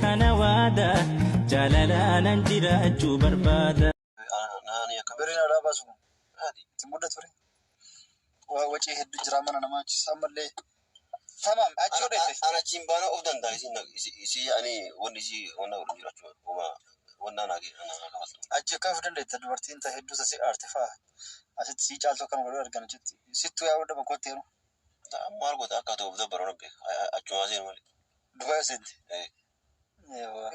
Kana waada jaalalaanan jiraachuu barbaada. Birriin alaa baasu kun itti muddatu ture. Waa wacii hedduu jira mana namaa achi ammallee. Tamaam achi yoo dheesse. Ana achiin baana of danda'a isiin isii ani wanni isii wanna godhu jiru achuma uma wanna ana ana kafaltu. Achi akkam of dandeetta dubartiin ta hedduu tasi aarte fa'a. Asitti sii caaltu akkam godhu argan achitti. Sittuu yaa'uu dhaba kootti heeru. Maal goota akka ta'uuf dabbaru na beeka achumaa seenu malee. Dubaay seente.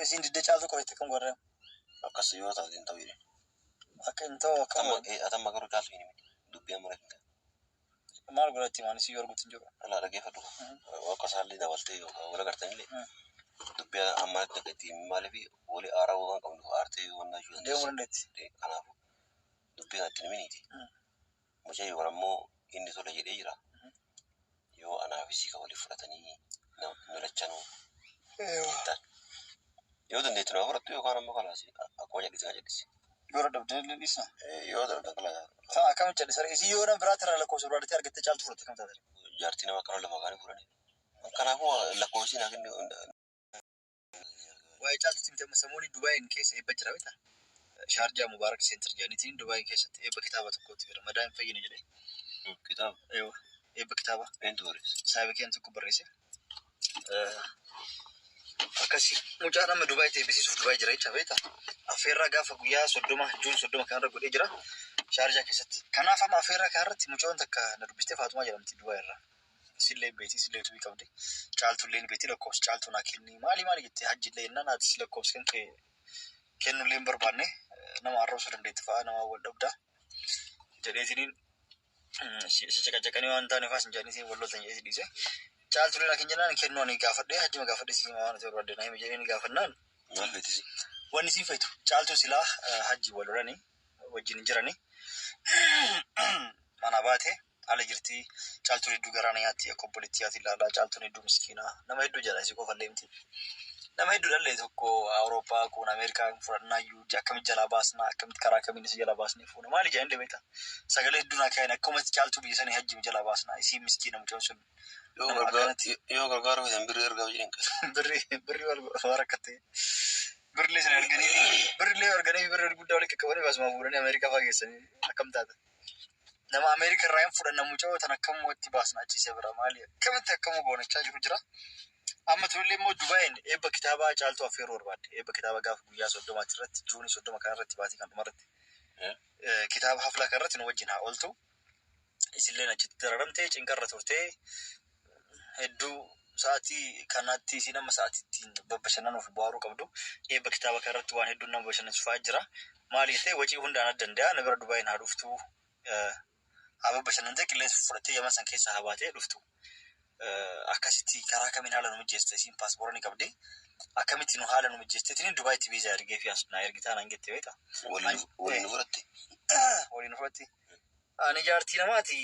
Isiin diddee caaltu qofa itti akkam godhan. Akkas yoo taate hin ta'u jedhee. Akka hin ta'u akkam godhan. Atamma garuu caaltu hin himne dubbii amma hin ta'u. Maal godhatti maan isii yoo arguutti hin jiru. Alaa dhaggeeffadhu. Akka isaallee dabaltee yookaan wal agartanillee dubbii amma itti maaliif walii aaraa waan qabnu aartee waan jechuu Deemuu dandeetti. Kanaafuu dubbii kana itti himiniiti. Mucayyoo kana immoo inni tola jedhee jira. Yoo anaaf isii kan walii fudhatanii nu lachanuu jettaan. Yoo dandeettu nama fudhattu yookaan ammoo kalaas akkuma jal'isi kan jal'isi. Yoo dadhabdee illee dhiisna. Yoo dadhabdan kalaas. Ta'a akkamitti jal'isa? Isii yoo nama biraatti irraa lakkoofsa biraatti argattee caaltu fudhatte kam taate? Jaartii nama akkana lafa kaanii fuudhanii. Kanaafuu lakkoofsi naa kennu. Waa'ee caaltutti miti amma samoonni Dubaayin keessa eebba jira beektaa? Shaarjaa Mubaarak Seentar jedhaniitiin Dubaayin keessatti eebba kitaaba tokkotti jira. Madaa hin fayyine jedhee. Kitaaba. Eebba kitaaba. Eenyu barreesse? Saahiba keenya tokko barreesse. Akkasii mucaan amma Dubaayitti eebbisiisuuf Dubaay jira jecha beektaa? Affeerraa gaafa guyyaa 30 Juun 30 kanarra godhee jira. Shaarjaa keessatti. Kanaaf amma affeerraa kanarratti mucoon takka na dubbistee Faatumaa jedhamti Dubaay irraa. Isillee beeti isillee yuutuubii qabdi. Caaltullee ni beeti lakkoofsa caaltuu naa kenni maali maali jettee hajjillee jennaan atis lakkoofsa kan kee kennullee hin barbaanne nama arrabsuu dandeetti fa'aa nama wal dhabda jedheetiniin si caqacaqanii waan taane fa'aa sin jedhaniitiin wal loltan jedheeti dhiise. Caaltullee naa kenni jennaan kennu ani gaafadhee hajjima gaafadhee si hima waan ati barbaadde naa himi jedhee ni gaafannaan. Maal feetisi? Wanni siin feetu caaltuu silaa hajji wal lolanii wajjin hin jiranii manaa baate ala jirti caaltuun hedduu garaa na nyaatti akka obboleettii yaati ilaalaa caaltuun hedduu miskiina nama hedduu jedha isii qofa illee miti nama hedduu dhallee tokko Awurooppaa kun Ameerikaa fudhannaayyuu akkamitti jalaa baasna akkamitti karaa kamiin isii jalaa baasnee fuuna maali jedhan illee beekta sagalee hedduu naa kaayan akkumatti caaltuu biyya sanii hajji jalaa baasna isii miskiina mucaan sun Yoo nama gargaar akkanatti yoo gargaaruu feetan birrii ergaa jedhin kan. Birrii birrii wal waa rakkatte birriilee sana erganii birriilee erganii birrii guddaa walitti qaqqabanii baasuma fuudhanii Ameerikaa fa'aa geessanii akkam taata. Nama Ameerika irraa hin fudhanna mucayoo tan akkam watti baasna achi isa bira maali akkamitti akkamuu goonachaa jiru jira. Amma tunillee immoo Dubaayin eebba kitaabaa caaltuu affeeruu barbaadde. Eebba kitaaba gaafa guyyaa 30 irratti Juunii 30 kana irratti baatii kan dhumarratti kitaaba haflaa kana irratti nu wajjin haa ooltu. Isilleen achitti dararamtee cinqarra turtee hedduu sa'aatii kanatti isiin amma sa'aatii ittiin babbashannanuuf bohaaruu qabdu. Eebba kitaaba kana irratti waan hedduun nama bashannansiisu fa'aa jira. Maali jettee wacii hundaan adda danda'a na bira Dubaayin haa dhuftu haa babbashannantee qilleensa fudhattee Yaman san keessaa haa baatee dhuftu. Akkasitti karaa kamiin haala nu mijeessite isiin paaspoora ni qabdi. Akkamitti nu haala nu mijeessiteetiin Dubaayitti viizaa ergee fi as naa ergitaa naan jette beektaa. Waliin nu fudhatte. Waliin nu fudhatti. Ani jaartii namaati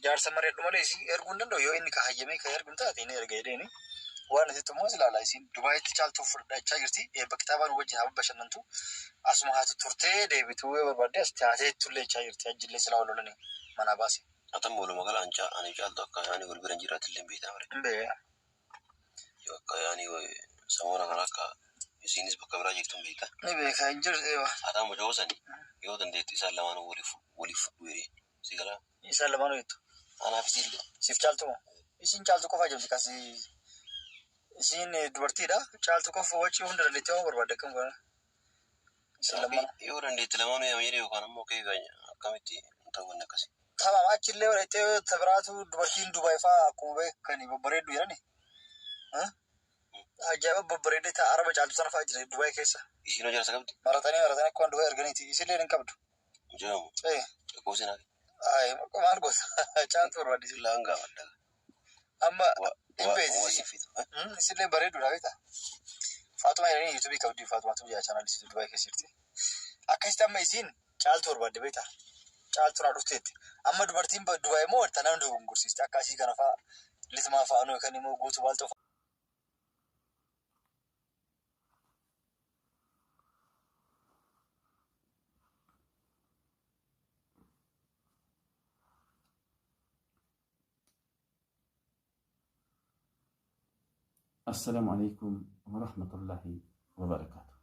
jaarsa mari'adhu malee isii erguu hin danda'u yoo inni ka hayyamee ka ergu taate ni erga jedheeni. Waan asitti immoo ilaala isiin Dubaayitti caaltuu fudhachaa jirti eebba kitaabaa nu wajjin haa bashannantu asuma haa turtee deebituu yoo barbaadde as taateettullee jechaa jirti hajjillee silaa wal lolanii manaa baase. Atamma walumaa gala ani caaltu akka yaani wal bira hin jiraatillee hin beektaa malee. Hin beekaa. Yoo akka yaani samoona kana akka isiinis bakka biraa jirtu hin beektaa. Ni beekaa hin jiru eewa. Atamma mucoo sani yoo dandeettu isaan lamaanuu waliif fudhu jedhee si galaa. Isaan lamaanuu jettu. Anaaf isiillee. Siif caaltu moo? Isiin caaltu qofa jirti kasi isiin dubartiidha. Caaltu qofa wacii hunda dandeettee waan barbaadde akkam godhan. Isiin lamaan. Yoo dandeette lamaanuu yaa jedhee yookaan ammoo kee akkamitti hin ta'u wanni akkasii. Tamam achillee godhattee tabiraatu dubartiin Dubaay fa'aa akkuma beekani babbareeddu jedhani. Ajaa'iba babbareeddee ta'a araba caaltu sana fa'aa jira Dubaay keessa. Isiin hojii jaarsa qabdi? Maratanii maratanii akkuma Dubaay erganiiti isillee hin qabdu. Mucayoo lakkoofsi naa Ayi maal goota caaltu barbaaddi. Laan gaafadha. Amma hin Waa beeksisi. si fitu. Isillee bareedduudha beektaa. Faatumaa jedhanii yuutuubii qabdi Faatumaatu biyya chaanaalii isiitu Dubaay keessa jirti. Akkasitti amma isiin caaltu barbaadde beektaa. Caaltu naa dhufteetti. Amma dubartiin Dubaay immoo ta nama dogongorsiisti akka asii kana fa'aa litmaa fa'aa nu yookaan immoo guutuu baaltoo Assalaamu alaikum wa rahmatullahi wa barakaatuh.